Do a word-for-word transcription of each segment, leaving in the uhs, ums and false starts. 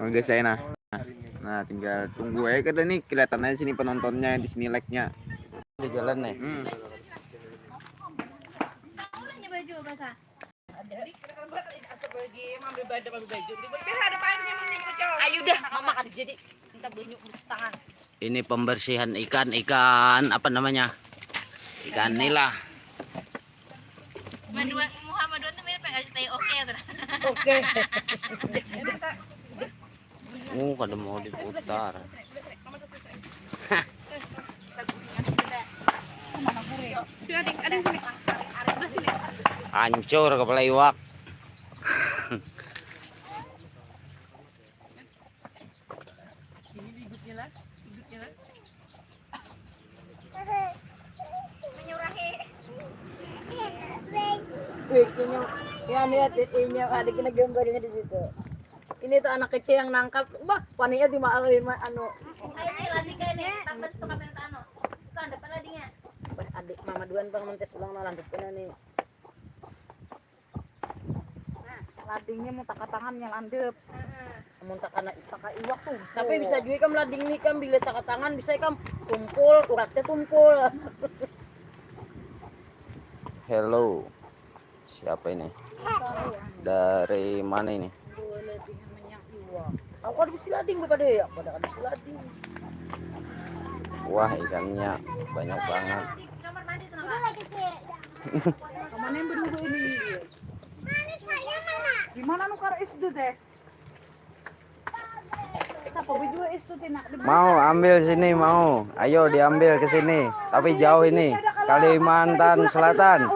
Oke, saya nah. Nah, tinggal tunggu aja kada nih, kelihatan aja sini penontonnya, di sini like-nya. Udah jalan nih. Hmm. Ayo dah, mama kada jadi. Minta banyu bersih tangan. Ini pembersihan ikan, ikan apa namanya? Ikan nila. Maduan, muha maduan tuh mirip yang kasih tahu oke tuh. Oke. Oh, kada mau diputar. Hancur kepala iwak. Wih, kayaknya ya, niat ini ada kena gambarnya di situ. Ini tuh anak kecil yang nangkap, bah, paninya di maalin anu. Ini lagi kayak nih, tambah satu kamera anu. Landepan ladinya. Bah, adik mama duan pang mentes ulang, nah, landepan nih. Ladingnya mun taka tangannya landep. Mun taka taka iwak tuh. Tapi bisa juga ikam lading nih, ikam bila taka tangan bisa ikam tumpul, uratnya tumpul. Hello. Siapa ini? Dari mana ini? Aku kada bisa lading pada ya, pada kada bisa lading. Wah, ikannya banyak banget. Kemana yang berdua ini? Di mana nukar es itu teh? Mau ambil sini, mau. Ayo diambil ke sini. Tapi jauh ini. Kalimantan Selatan.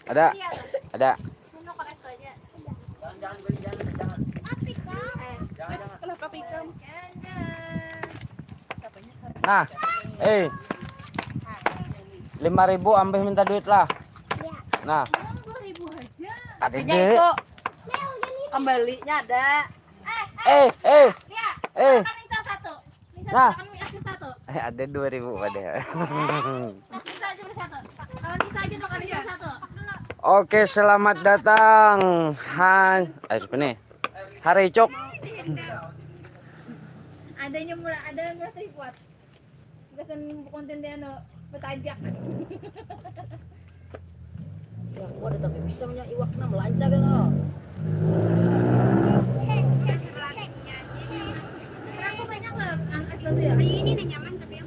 Ada. Ada. Nah, eh, lima ribu ambil minta duit lah. Nah, ada itu kembalinya ada. Eh, eh, eh. Nah. Eh, ada dua ribu pada. Oke, selamat datang. Hai, ayo nih. Hari Cok. Adanya mula ada merasa kuat. Gasan konten dia no betajak. Ya, aku ada tapi bisa punya iwak nah melancar kan.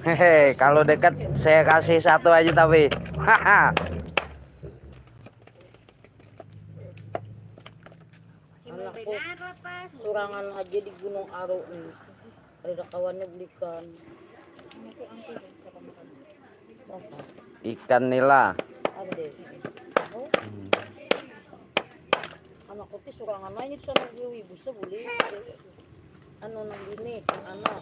Hehe, kalau dekat saya kasih satu aja tapi. Haha. Anakku surangan aja di Gunung Aru nih. Ada kawannya belikan. Ikan nila. Ada deh. Anakku ti surangan aja di sana gue bisa beli. Anu nang bini anak.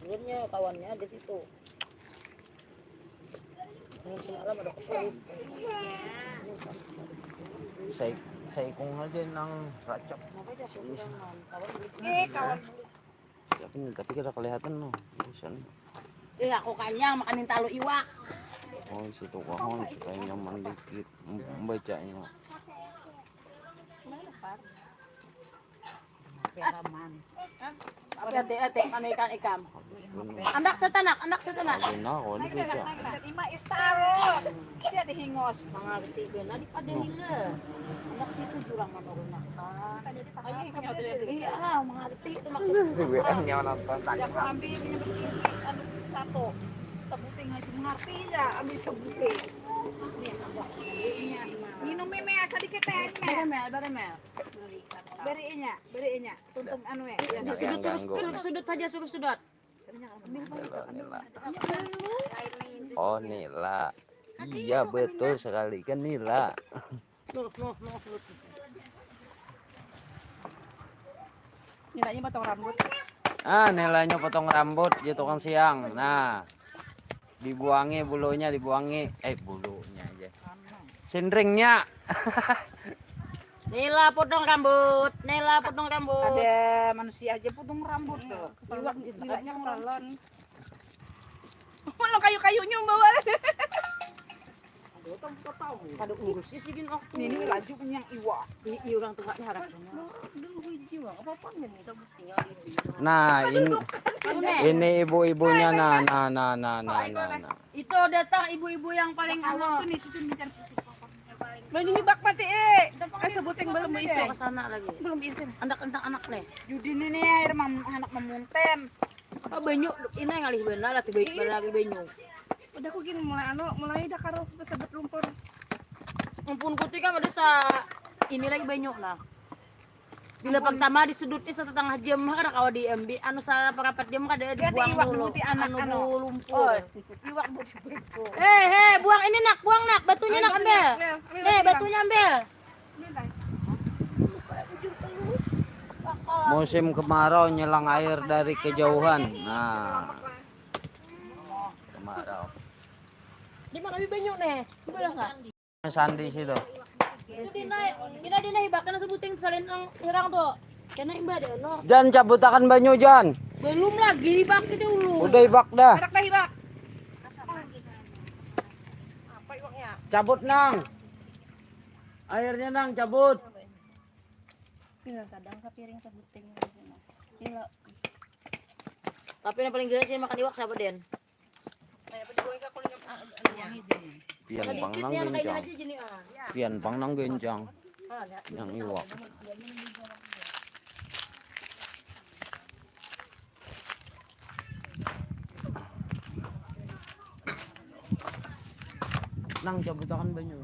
Akhirnya kawannya ada situ. Saya saya ikung aja nang racap. Eh kawan. Tapi tapi kada kelihatan no. Bisa nih. Iya, aku kanyang makan talu iwak. Oh, situ kawan supaya nyaman dikit membacanya. Tapi ate ate mana ikan ikam. Anak setanak, anak setanak. Nah, kalau ini beca. Ima istaros. Sia dihingos. Mangarti ben adi pada hila. Anak situ jurang menurun. Iya, mengerti itu maksudnya. Gue nyawa nonton tadi. Aku ambil ini anu satu. Sebuting aja mengerti ya, ambil sebuting. Nih, minum ini sedikit teh. Baremel, baremel. Berinya, berinya. Tuntung anu ya. Sudut, sudut, sudut aja, sudut, sudut. Oh, nila. Iya, betul sekali kan nila. Nilainya potong rambut. Ah, nilainya potong rambut di tukang siang. Nah, dibuangi bulunya, dibuangi. Eh, bulunya aja. Sindringnya. Nila potong rambut, Nila potong rambut. Ada manusia aja potong rambut tuh. Iwak gilanya ke salon. Malah kayu-kayunya membawa. Kada urus sih gin aku. Ini laju punya iwak. Iya, orang tuanya harap. Dulu hiji mah apa-apa nih kita buktinya. Nah, ini, ini ibu-ibunya, nah, nah, nah, nah, nah, nah, nah. Itu datang ibu-ibu yang paling anu. Tuh nih situ mencari. Banyu hibak mati eh. Eh, sebuting belum isi. Ke sana lagi. Belum isi. Anak tentang anak nih. Judi ini nih air mam anak memunten. Oh, banyu ini ngalih benar lah tiba-tiba lagi banyu. Udah aku gini mulai anu, mulai dah karo sebut lumpur. Ampun kuti kan ada sa ini lagi banyu nah. Bila pertama disedutnya setengah jam kada kawa diambil anu salah parapat jam kada dibuang dulu. Anak anu lumpur. Iwak budi bego. Hei hei buang ini nak buang nak batunya nak ambil. Hei batunya ambil. Musim kemarau nyelang air dari kejauhan. Nah. Kemarau. Di mana banyu nih? Sebelah kan? Sandi situ. Itu dina, dina dina hibakan sebuting salin ang hirang tuh. Kena imba deh no. Jan cabutakan banyu Jan. Belum lagi hibak dulu. Udah hibak dah. Anak dah hibak. Apa iwaknya? Cabut nang. Airnya nang cabut. Tinggal sadang ke piring sebuting. Gila. Tapi yang paling gila sih makan iwak siapa Den? Pian pang nang gencang. Pian pang nang gencang. Yang iwak. Nang cabutakan banyu.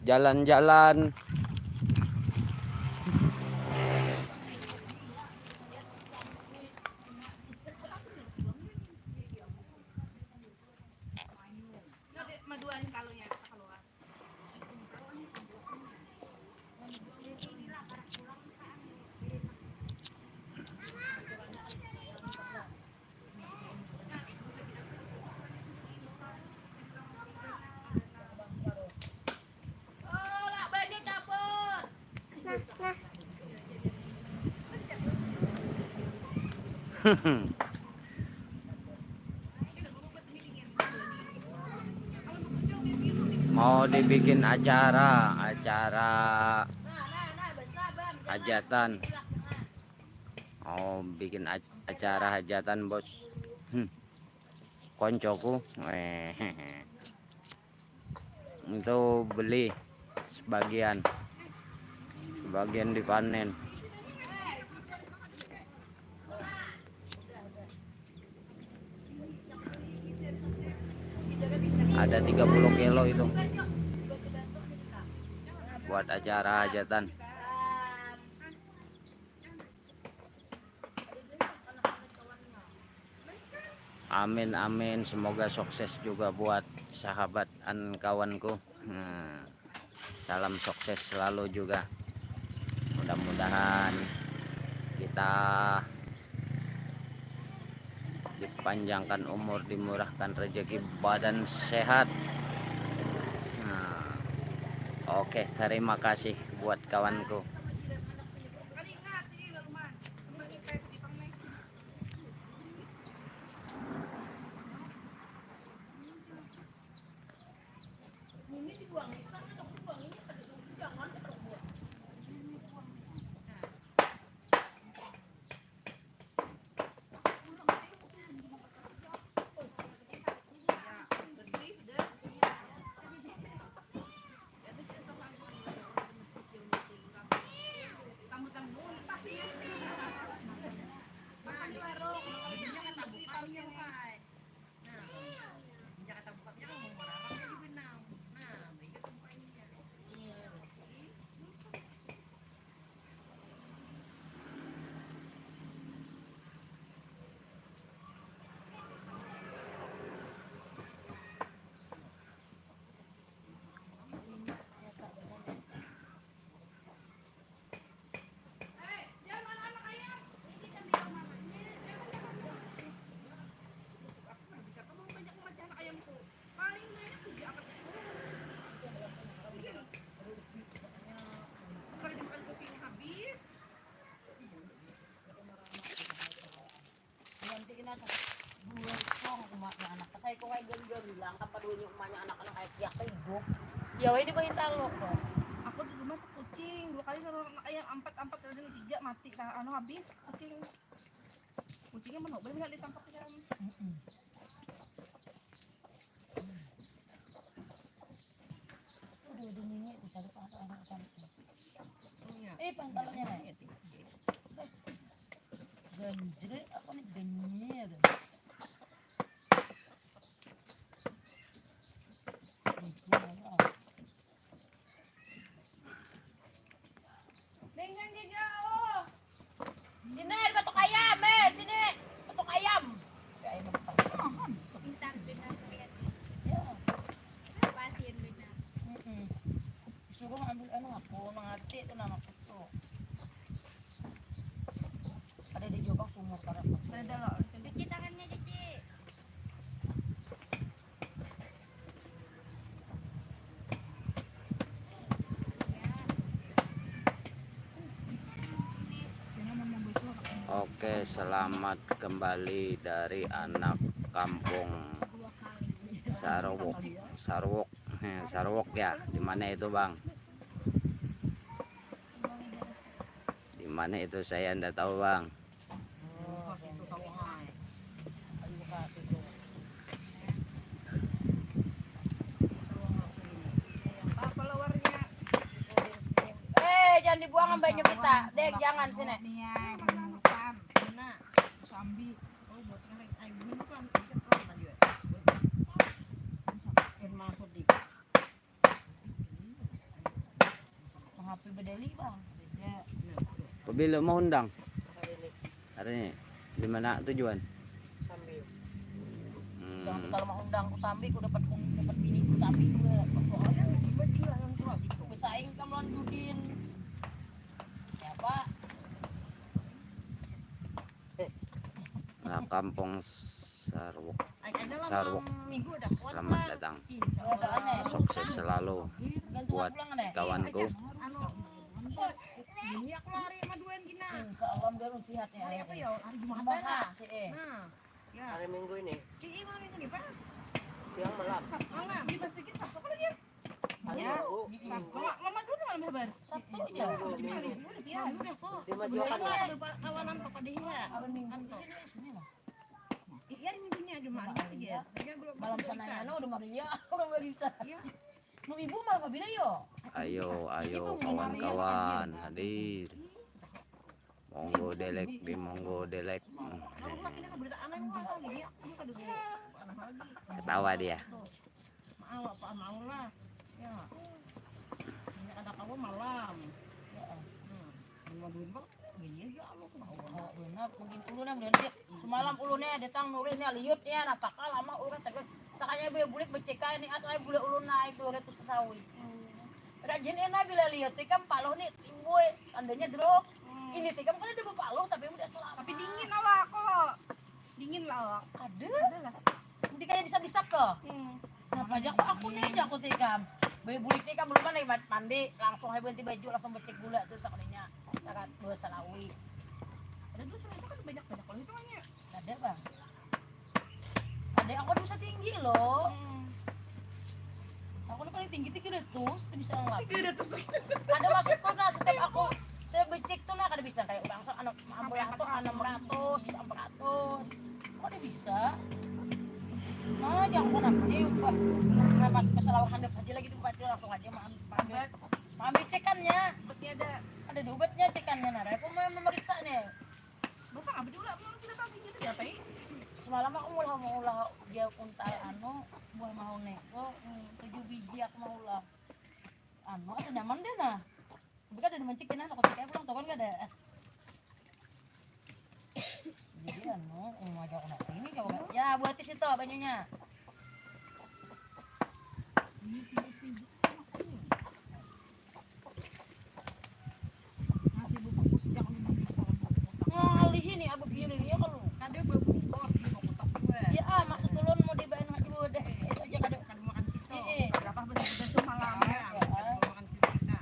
Jalan-jalan. Mau dibikin acara, acara hajatan. Mau bikin acara hajatan bos. Hmm. Koncoku. Itu beli sebagian, sebagian dipanen. Ada tiga puluh kilo itu buat acara hajatan. Amin amin, semoga sukses juga buat sahabat an kawanku. Hmm. Salam sukses selalu juga. Mudah-mudahan kita dipanjangkan umur, dimurahkan rezeki, badan sehat. Nah, oke, terima kasih buat kawanku. Dua ikung umanya anak. Saya kok kayak garu-garu langkah paduanya umanya anak-anak kayak tiak kayak hidup. Ya weh ini bayi taluk loh. Aku di rumah tuh kucing dua kali nurun anak ayam empat empat ada tiga mati tah anu habis kucing. Kucingnya menobel nggak ditangkap ayam. Udah udah nini dicari pasal anak tadi. Iya. Eh pantalnya nih. Iya, tinggi. Ganjret apa nih ganjret. Sini ada batuk ayam, eh sini batuk ayam. Ya, ayam batuk. Pintar benar kreatif. Ya. Pasien benar. Mm-mm. Disuruh ngambil anu aku, mengerti itu nama aku. Ada di jokang sumur karena Sudah loh. Cuci tangannya cuci. Oke, selamat kembali dari anak kampung Sarwok, Sarwok, Sarwok ya. Di mana itu, Bang? Di mana itu, saya ndak tahu, Bang. Apa lawarnya? Eh, jangan dibuang banyu kita. Dek, jangan sini. Nia, bukan. Mana? Sambi. Oh, buat ngereng. Ayo, bukan, bukan. Bisa terus aja. Buat. Bisa. Yang masuk di. Mengapa bedeli, Bang? Ya, Pabila mau undang? Hari ini. Di mana tujuan? sambil. Jangan Hmm, kalau mau undang ku sambi, ku dapat dapat bini ku sambi juga. Pokoknya Buat juga yang tua gitu. bersaing kamu lawan Dudin. Ya, Pak. nah, kampung Sarwok. Ada lah Sarwok. Bang Minggu ada kuat Selamat lah. Datang Bagaimana? Sukses selalu Gantungan buat pulang kan ya? Kawanku. Anu, ini aku lari sama duaan gina. Insya Allah dia sehat ya. Hari apa ya? Hari Jumat Jumat lah. Eh, Nah, ya. Hari Minggu ini, Iya, malam minggu nih, Pak. Siang malam. Malam. Di masjid Sabtu apa lagi? Ya. Hari Minggu. Sabtu. Mama dulu malam lebar. Sabtu ya. Minggu, Minggu. Ya, udah kok. Di Majuakan. Ada berkawanan apa di ya? Abang minggu Kan tuh. ini sini lah. Iya, minggunya Jumat aja. Dia belum Malam belum sana bisa. Anu udah Maria, udah Marisa. Iya. Nu ibu malah pabila yo. Ayo, ayo kawan-kawan hadir. Monggo delek di monggo delek. Hmm. Nah, ulah kita keberadaan anak malam lagi ya. Ini kada dulu. Anak lagi. Ketawa dia. Mau apa mau lah. Ya. Ini ada kawa malam. Ya. Hmm. Lima duit bang. Gini aja lu mau. Oh, benar, mungkin ulun yang belanja. Semalam ulunnya datang nurih nih liut ya, nah pakal lama urang tapi sakanya gue bulik becek aja nih asal gula ulun naik dua ratus setawi. Rajin enak bila liut tikam paluh nih, gue tandanya drop. Ini tikam kan ada bepaluh tapi udah selamat. Tapi dingin awak kok. Dingin lah awak. Ada. Ada lah. Nanti kayak bisa-bisa ke. Hmm. Nah, pajak kok aku nih, aku tikam. Beli bulik nih kan belum kan lagi mandi, langsung aja ganti baju, langsung becek gula tuh sakalinya. Sakat dua salawi. Ada dulu sama itu kan banyak-banyak kalau hitungannya. Ada bang. Ada yang aku bisa tinggi loh. Hmm. Aku nih paling tinggi tiga ratus, tuh bisa ngelap. Tiga ratus. Ada maksudku nah setiap aku saya becek tuh nah kada bisa kayak orang sok anak ambil aku enam ratus, empat ratus. Kok dia bisa? Nah, jangan pernah nih, wah, pas pas lawan handap aja lagi tuh, langsung aja makan makan makan cekannya. Berarti ada Ada di obatnya cekannya, nah, aku mau memeriksa nih. Bapak apa dulu mau kita tahu gitu ya, Pak? Semalam aku mulai mau ulah dia kuntal anu buah mau neko hmm, tujuh biji aku mau ulah anu asa nyaman deh nah. Tapi kan ada mencik kena aku cek pulang tuh kan gak ada. Jadi anu mau ajak anak sini coba ya buat di situ banyunya. Masih bubungkus sejak lima belas tahun. Ngalih ini abu piring ya kalau. Kada bubungkus di kotak dua. Ya ah maksud ulun mau dibayar anak dua deh. Itu aja kada. Kada makan situ. Eh, eh. Berapa belas belas malam ya? Ya, ah. Kada makan situ kita.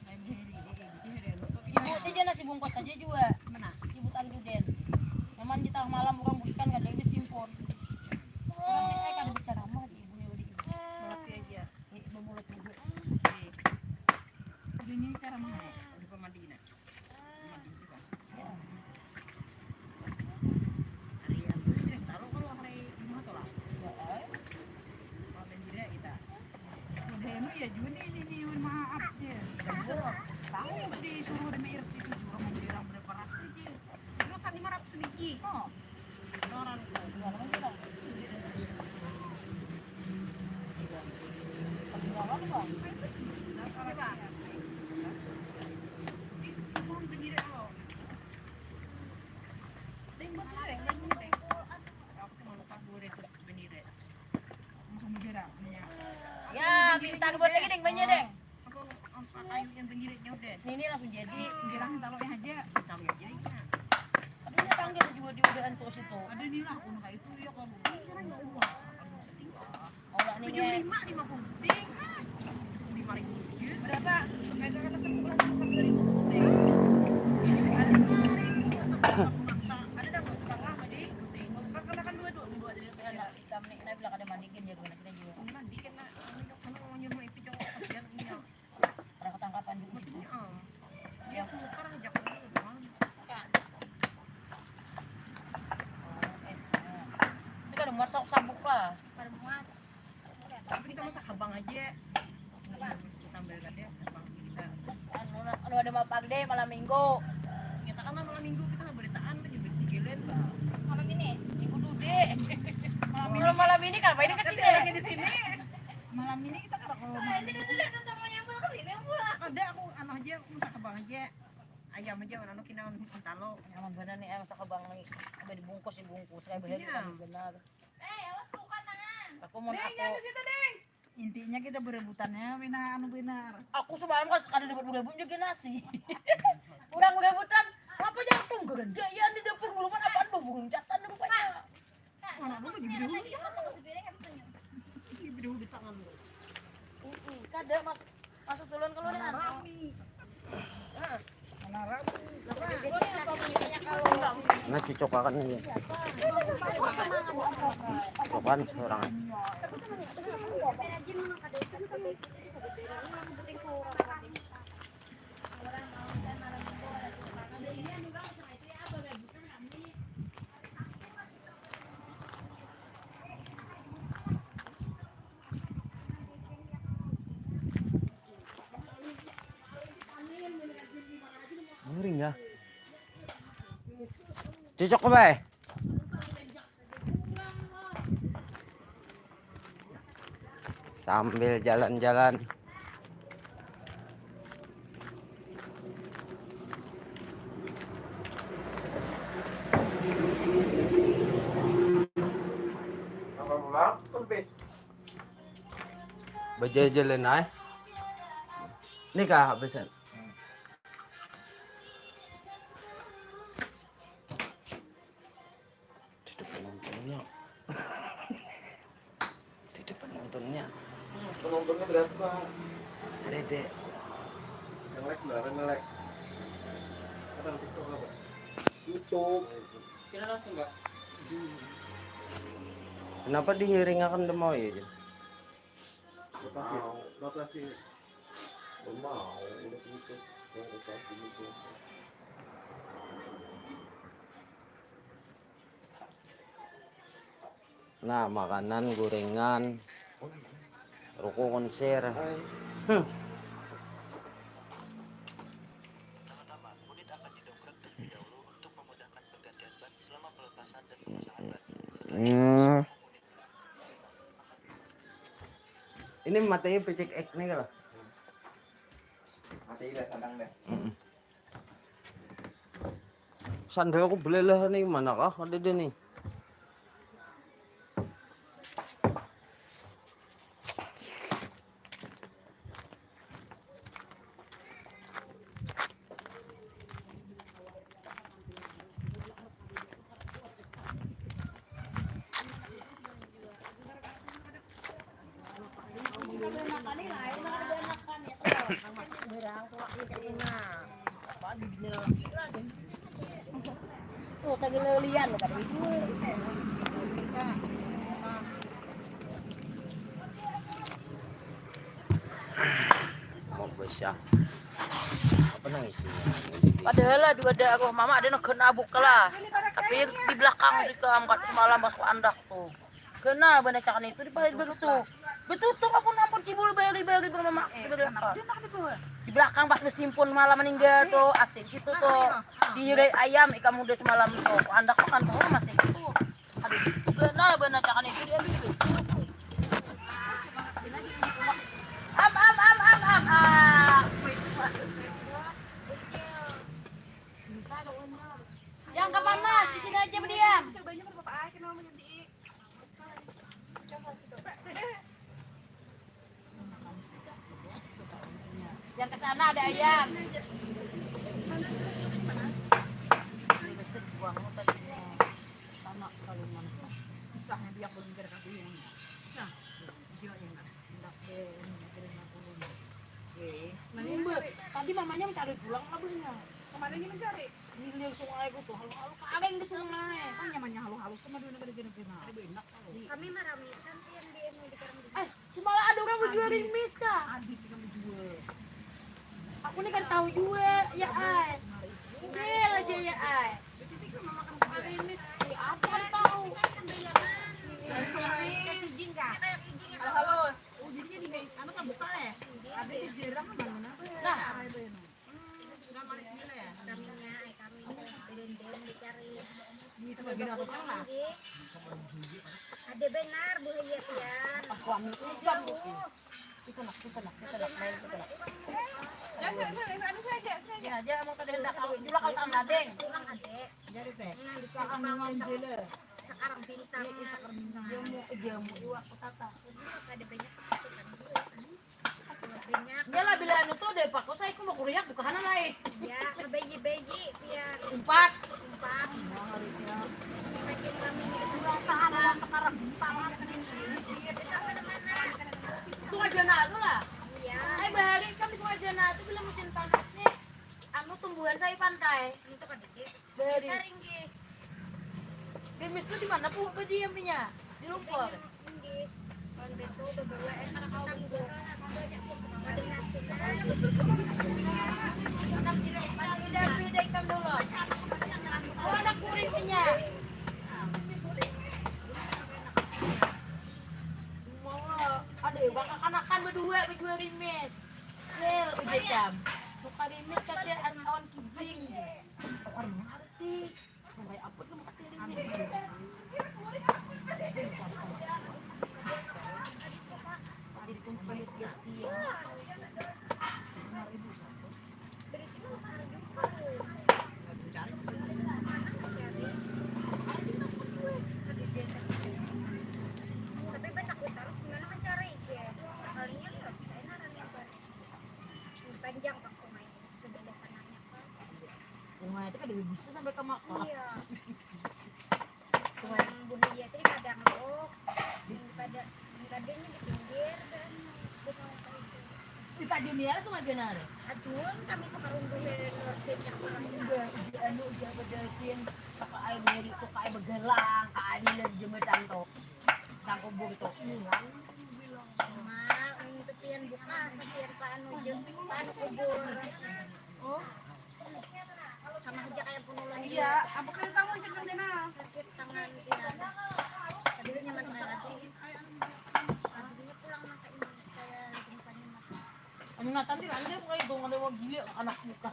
Lain hari, eh, eh, gitu hari anu tuh. Ibu aja nasi bungkus aja juga. Mana? Ibu Tang Duden. Nyaman di tengah malam orang bukan kada Juni ini nih, maaf ya. Tahu disuruh ada M R C itu juga mau beli orang berapa ratus aja. Terus lima ratus lebih. Oh. Orang dua orang kita. Berapa tuh, Bang? Berapa? Itu cuma begini loh. Deng, buat saya, deng, deng. Aku cuma lupa dua ratus begini deh. Langsung bujur, ah, punya. Ya, bintang buat lagi, deng, banyak, deng. Aku angkat kayunya begini, ya udah. Ini langsung jadi. Bilang taruhnya aja. Taruhnya aja, ya. Tapi ini panggil juga di udahan tuh situ. Ada nih lah, aku kayak itu ya, kalau bukan, ya Allah. Aduh, sedih, ah. Orang ni, tujuh lima, lima puluh. Ding. Lima ribu. Berapa? Semeter ada sebelas, empat ribu. Ding. Ada lima ribu, ada dapat setengah, Ding. Ding. Kan kena kan dua, dua, dua ada di sana. Ikam ni, nah, bila kada mandikin ya, bukan kita juga. Mandikin, nak. Anu, anu, nyuruh itu cowok, biar punya. Orang ketangkapan juga. Iya. Dia aku nukar aja, aku nukar. Kan. Oh, eh, ini kada muat sok sabuk lah. Kada muat. Tapi kita masak habang aja. Apa? Sambil katanya habang kita. Terus anu, anu ada mapag deh malam minggu. Nyatakan lah malam minggu kita nggak beritaan aja, bertigilan lah. Malam ini? Minggu dulu deh. Malam ini. Kalau malam ini kenapa ini ke sini? Lagi di sini. Malam ini kita kada kalau malam ini. Ada, aku anu aja, aku masak habang aja. Ayam aja, anu, kena talo. Nyaman banar nih, ayam masak habang nih. Ada dibungkus, dibungkus. Kayak begini. Iya. Nyaman banar. Eh, awas, buka tangan. Aku mau. Deng, aku jangan di situ, Deng. Intinya kita berebutannya, Wina, anu, benar. Aku semalam kan kada dapat berebut juga nasi. Orang berebutan, apa jangan tunggaran? Daya di dapur, burungan apaan, burung catan rupanya. Mana lu lagi berdahulu? Lagi berdahulu di tangan lu. Mm-mm, kada, mas. Masuk duluan kalau mana ada. Rami. Nah, mana rami? Nah, cocok akan ini. Cocokan seorang. Miring ya. Cocok, Bay. Sambil jalan-jalan. Bajalan-jalan ai. Nih kah habisan. Ada penontonnya. Ada penontonnya. Hmm, penontonnya berapa? Ada, Dek. Yang like berapa, yang like? Apa TikTok apa? YouTube. Sini langsung, Kak. Kenapa dihiringakan demau ya, Jin? Rotasi. Rotasi. Demau, udah gitu. Yang rotasi gitu. Nah, makanan, gorengan, ruko, konser. Huh. Hmm. Ini matanya pecek ek nih kalau. Mati dah, sadang dah. Mm-mm. Sandalku belelah nih, mana kah ada dia nih? Oh, tadi lelian tadi. Mau bocah. Apa nang isinya? Padahal lah dua ada aku mama ada negen abuk lah. Tapi di belakang di kamar semalam pas ku andak tuh. Ganal banar cakan itu di balik barisu. Betutup ampun, ampun, cibul bari-bari bernama bari apa? Di belakang pas besimpun malam meninggal tuh, asik situ tuh. Di ayam ikam udah semalam tuh. Andak makan tuh masih itu. Aduh, ganal banar cakan itu diambil barisu. Am am am am am. Ah. Yang ke panas di sini aja berdiam. Cobanya berapa aja kenal menjadi. Yang ke sana ada ayam. Sama kalau mana. Susahnya dia belum kira kabeh yang. Nah, dia yang nak. Hendak dia yang kira kabeh. Eh, tadi mamanya mencari pulang kabehnya. Kemana dia mencari? Hilir sungai ku tuh, halu-halu karing di sungai. Kan nyamannya halu-halu sama dua negara-negara. Ada enak kalau. Kami meramikan yang di anu di karang di. Eh, semalam ada orang berjual rimis kah? Ada yang berjual. Aku nih kan tahu juga, ya ai. Bel aja ya ai. Rimis, ya apa kan tahu. Halus. Oh, jadinya di anu kan buka ya? Ada di jarang kan mana apa ya? Nah. Kaminya, eh, kami itu berendam dicari. Ini itu bagi apa lah? Ada benar buaya pian. Aku ambil itu kan. Itu nak, itu nak, itu nak, main itu nak. Ya, saya, saya, saya, saya aja, saya aja. Sini aja, mau tadi hendak tahu juga kalau tak lading. Pulang, Adek. Jadi teh. Nah, di sini sekarang bintang. Iya, sekarang bintang. Jamu, jamu juga aku tata. Ada banyak. Nya lah bila anu tuh deh, Pak, kok saya mau kuriak buka hana lai. Ya, kebeji-beji, ya. Empat. Empat. Makin kami ini kurang salah, sekarang empat. Sungai Jana tuh lah. Iya. Hai, bahari kami Sungai Jana tuh bila musim panas nih, anu tumbuhan saya pantai. Itu kan gede. Dari. Saring, gih. Demis tuh di mana, Bu? Apa diamnya? Di lumpur. Inggih. Lawan betul, udah bawa, eh, karena kau buka. Ada nasi. Anak tidak, tidak, tidak ikan dulu. Oh, anak kuringnya. Mau ada ya, bakal kanakan berdua, berdua rimis. Cil, ujar jam. Muka rimis katanya awan kibing. Orang ngerti. Sampai apa tuh mati ini? Ada di kumpul dia setia. Lima ribu satu. Tapi banyak utara gimana mencari ya? Kalinya lihat saya naranin panjang pak sungai sebelah sananya pak. Sungai itu kan dari bisa sampai ke Makau. Iya. Yang bunuh dia tadi kadang lo, yang pada, yang kadangnya di pinggir kan, di Makau itu. Di Tanjung Niara sama aja nara. Aduh, kami sama runtuh ya, luar biasa. Udah, udah, anu, udah, udah, apa air dari itu, kayak begalang, kayak di jembatan tuh. Tangkubung tuh. Mak, untuk pian buka, kasihan Pak Anu, Pak Anu kubur. Oh. Sama aja kayak punulan. Iya, apa kalian tahu aja kan Dena? Sakit tangan, iya. Tadinya nyaman banget. Tadinya pulang maka ini kayak gini kan maka. Anu Nathan sih lanjut kayak gong ada mau gila anak muka.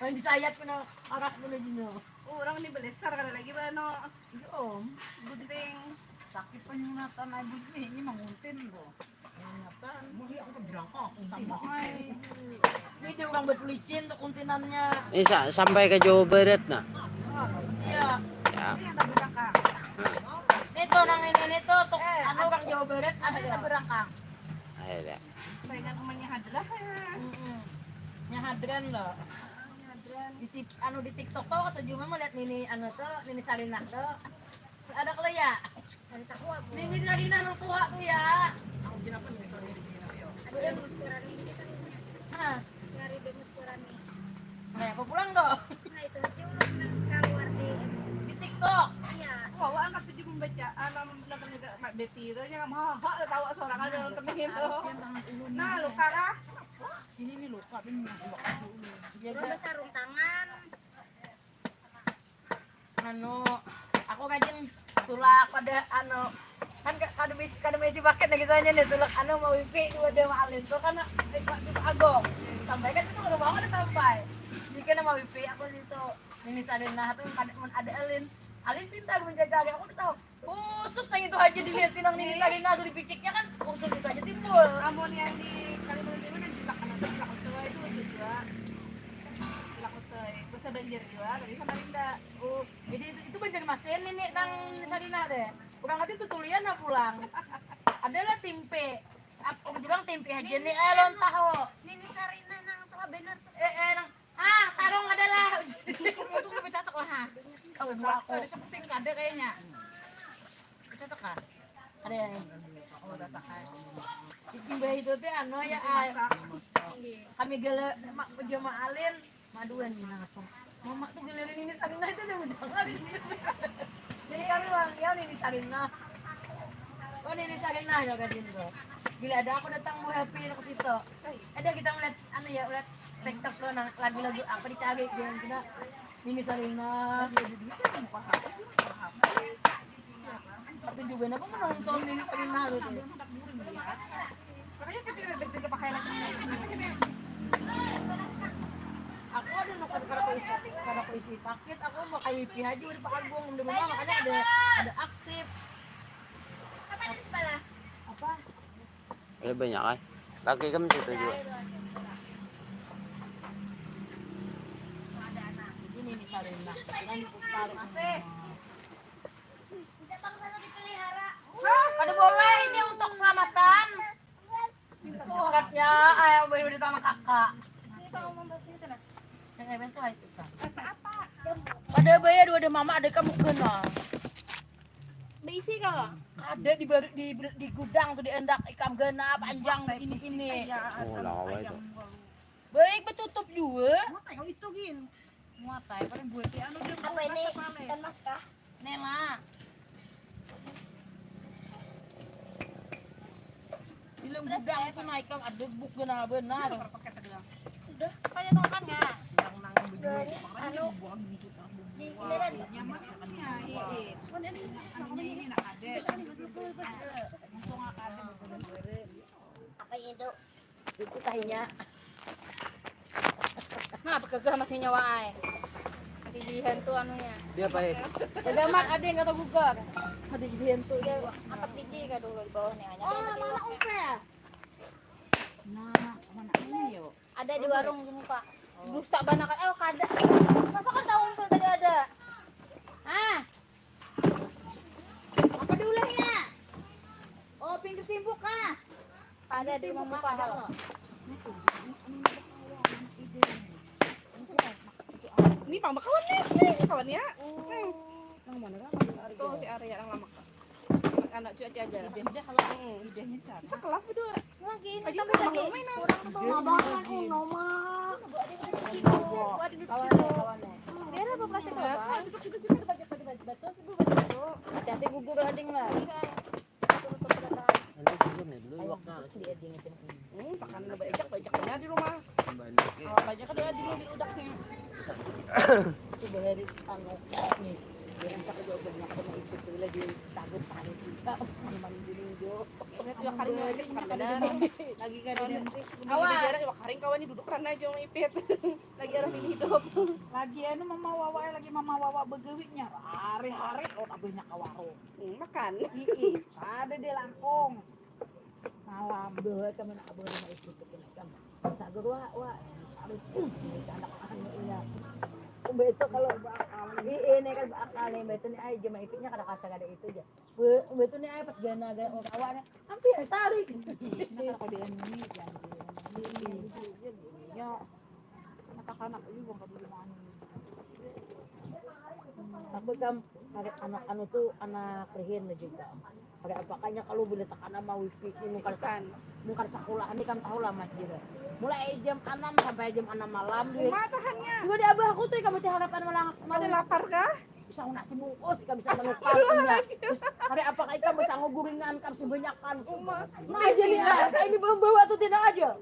Yang disayat kena aras kena gini. Oh, orang ini belesar kada lagi bano. Iya om. Gunting. Sakit penyunatan aja ini manguntin tuh. Ini dia orang batu licin tuh kuntinannya. Ini sa- sampai ke Jawa Barat nah. Iya. Ya. Ini tuh nang ini nih tuh, tuh anu orang Jawa Barat ada. Ayo deh. Saingan umanya Hadlah. Mm-mm. Nya Hadran loh. Di tik- anu di TikTok tuh aku juga melihat Nini anu tuh, Nini Sarinah tuh. Ada kalau ya. Nini Sarinah nang tua tuh ya. Ada Demus Kurani. Hah? Nyari Demus Kurani. Nah, apa pulang tuh? Nah, itu aja ulun nang keluar di. Di TikTok. Iya. Wah, angkat aja membaca alam belakang juga Mak Betty itu nya mah hak tahu seorang ada nonton itu. Nah, luka lah. Sini nih luka ini. Iya, sarung tangan. Anu, aku rajin Tulak pada anu, kan ka- kada bisi kada misi paket lagi soalnya nih, tulak anu mau wifi dua dia maalin tuh kan di Pak Agong. Sampai kan itu rumah udah sampai. Jadi kan mau wifi aku situ. Ini Sarinah tuh kada mun ada Alin. Alin pintar menjaga, aku udah tahu. Khusus yang itu aja dilihat pinang Nini Sarinah tuh dipiciknya kan khusus itu aja timbul. Amun yang di Kalimantan Timur kan Julak, kan itu Julak Utoy itu lucu juga. Julak Utoy bahasa Banjar juga, tapi Samarinda. Oh, jadi itu, itu Banjarmasin ini nang Nini Sarinah deh. Bukan ngerti tuh tulian lah pulang. Adalah timpe. Aku bilang timpe aja nih, eh lon tahu. Nini Sarinah nang telah benar tuh. Eh eh nang ah tarung adalah. Itu lebih tatak lah ha. Kalau dua aku ada seperti ada kayaknya. Kita teka. Ada yang oh, tatak. Imbah itu teh anu ya, ay. Kami gele mak jama alin maduan nih nang aku. Mama tuh giliran ini Sarinah itu udah mendengar. Jadi kami manggil Nini Sarinah. Oh Nini Sarinah ya kan gitu. Bila ada aku datang mau happy ke situ. Ada kita ngeliat anu ya, ngeliat TikTok lo nang lagu-lagu apa dicari gitu. Nini Sarinah. Tapi juga aku menonton Nini Sarinah gitu. Makanya tapi ada pakai lagi. Aku ada nonton karena aku isi karena aku isi paket, aku mau kayak wifi aja udah Pak Agung di rumah, makanya ada ada aktif. Apa? Ada banyak kan? Laki kan situ juga. Ini nih Sarinah. Ini nih Sarinah. Kada boleh, ini untuk keselamatan. Dekat ya, ayah boleh di tanah kakak. Ini tau membahas itu nah. Yang kayak besok itu kan. Rasa apa? Ada bayar dua ada mama ada kamu kenal. Beisi kalau? Ada di baru di di gudang tuh diendak ikam gana panjang ini ini. Oh, lah apa itu? Baik betutup juga. Apa yang itu gin? Muatai paling buat di anu dia Apa ini? Ikan mas kah? Nela. Di gudang tuh naik kan ada buk gana benar. Udah, saya tongkan nggak? Yang nang berdua. Anu, di ini kan Nyaman ya. Ini ini nak ada. Mumpung ada. Apa itu? Itu tahinya. Nah, apa kegah masih nyawa ai. Nanti dihantu anunya. Dia apa ya? Ada mat ada yang kata gugur. Ada jadi hantu dia. Angkat biji kah dulu di bawah nih hanya. Oh, mana umpe? Nah, mana ini yo? Ada di warung di muka. Dusta banget kan? Eh, kada. Masa kan tahu tuh tadi ada. Ah, Apa diulahnya? Oh, pinggir timbuk kah? Ada di rumah muka kalau. Ini pang bakawan nih, nih kawan ya. Nang mana kan? Tuh si Arya yang lama kan. Anak cuaca aja lah. Idahnya kalau idahnya di sana. Sekelas berdua. Lagi ini Aja tapi kan lagi main. Kurang tuh mabangan oh noma. Kawan ya, kawan ya. Biar apa plastik Ah, apa? duduk duduk duduk baju baju baju baju sih baju baju. Hati-hati gugur ading lah. Nanti susun ya dulu iwaknya. Dia dingin. Hmm, makan lebih ejak banyak banyak di rumah. Banyak ya. Apa aja kan ada di di udaknya. Coba hari anu nih. Dia kan cakap jauh banyak sama itu tuh lagi takut sana juga. Memang dulu jo. Dua kali ngajak makan lagi kan nanti. Awas. Dua kali kawan ini duduk karena aja ngipit. Lagi arah ini hidup. Lagi anu mama wawa lagi mama wawa begawinya hari-hari lo tak banyak ke warung. Hmm, makan. Ii, ada deh langkong. Malam deh temen abang rumah itu tuh kena kan. Sagur wa wa. Aduh, anak anu iya. Umbe itu kalau bakal ini kan bakal nih, umbe itu nih aja mah itunya kada kasar ada itu aja. Umbe itu nih aja pas gana gana awaknya hampir sari. Kalau di ini jangan di ini. Ya. Anak-anak ini bukan di rumah. Tapi kan anak anu tuh anak rihin juga. Ada apakahnya kalau bila takana mau wifi ini mungkin Pisan. Mungkin sekolah ini kan tahu lah masjid. Mulai jam enam sampai jam enam malam dia. Uma tahannya. Juga di abah aku tuh kamu teh harapan malah mau Ada lapar kah? Bisa nasi bungkus, ikan bisa menukar. Iya. Terus hari apa ikan bisa nguguringan, ikan sebanyakan. Uma. Nah, jadi ah, ini bawa tuh tidak aja.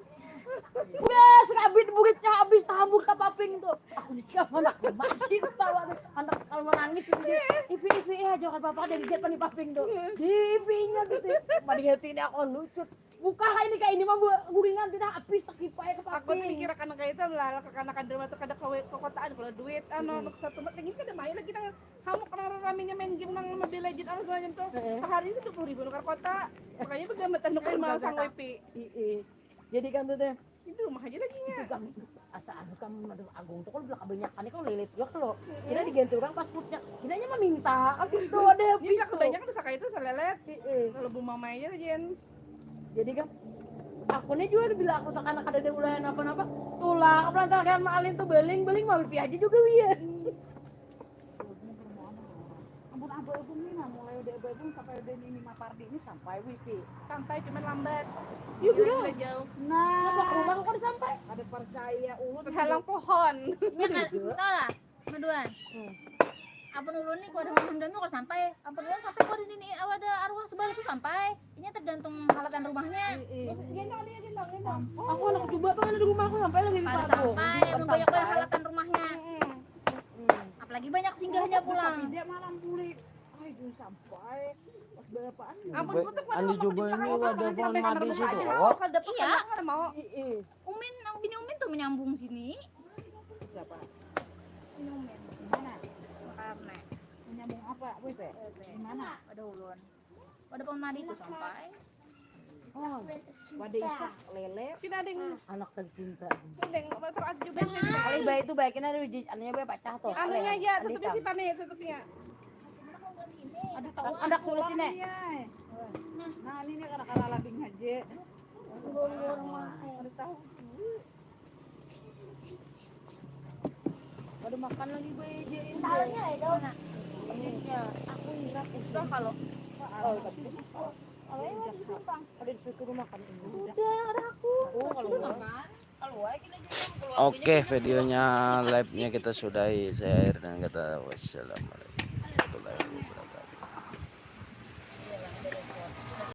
Wes, rabit buritnya habis tahambur ka paping tuh. Aku ni kapan aku mati tawa tuh. Anak kalau menangis tuh dia. Ipi ipi ya jangan apa-apa ada dijat pani paping tuh. Di ipinya gitu. Mani hati ini aku lucut. Buka kayak ini kayak ini mah buat guringan tidak habis tak kipai ke Aku tuh paping. Mikir anak kayak itu lah, anak anak di rumah tuh kada ke, ke kotaan kalau duit anu Mm-mm. untuk satu tempat ini kada main lagi nang hamuk nang raminya main game nang Mobile Legend apa segala macam tuh. Heeh. Sehari itu dua puluh ribu nukar kota. Makanya bagaimana tanu Kan kan malah bukan sang kota. wifi. Ii. Jadi kan tuh teh Di rumah aja lagi nya. Itu kan asa anu kan madam agung tuh kalau belak kebanyakan kan lelet juga kalau kita diganti orang paspornya kiranya meminta kan itu ada Ini habis nggak tuh. Kebanyakan udah sakit itu selelet. Ii. Kalau bu mama aja lah Jen. Jadi kan aku nih juga bila aku tak anak ada ulah apa-apa tulah kepelantaran maalin tuh beling beling mau wifi aja juga wian. Ampun abu-abu nih nah, mulai udah abu-abu sampai udah ini Mapardi ini sampai wifi. Sampai cuman lambat. Iya, Gila, bener. Gila jauh. Apa Nah, rumah kok udah sampai? Ada percaya ulun. Terhalang pohon. Ya kan, tahu lah, maduan. Apa dulu nih, kau ada maduan tuh kalau sampai, apa dulu sampai kau ada nini, ada arwah sebelah tuh sampai. Ini tergantung halatan rumahnya. Gendong dia gendong gendong. Aku anak coba tuh ada di rumah aku sampai lagi Pada lupa aku. Sampai, emang banyak banyak halatan rumahnya. Apalagi banyak singgahnya pulang. Tidak malam pulih. Aduh sampai pas berapaan? Ampun kutuk Andi coba ini ada pohon mati situ. Oh, Kalau dapat Iya. Anak mana mau. Ii. Umin, nang bini Umin tuh menyambung sini. Siapa? Bini Umin. Mana? Karena Menyambung apa? Wih teh. Di mana? Ada ulun. Ada pohon madi tuh sampai. Oh, pada isak lele. Kita ada yang Anak tercinta. ada yang motor aja juga. Kalau baik itu baikin ada uji anunya baik pacah tuh. Anunya aja Andi tutupnya kang. Simpan nih tutupnya. Ada tahu. Anak tulis ini. Nah, ini nih karena karena labing aja. Ada tahu. Pada makan lagi baik aja ini. Tahunya ya dong. Iya. Aku ingat Susah kalau Oh, tapi kalau yang lagi simpang. Ada disuruh makan ini. Udah, ada aku. Oh, kalau Udah enggak. Makan. Kalau aja kita juga Oke, videonya live-nya kita sudahi. Saya akhir dengan kata wassalamualaikum.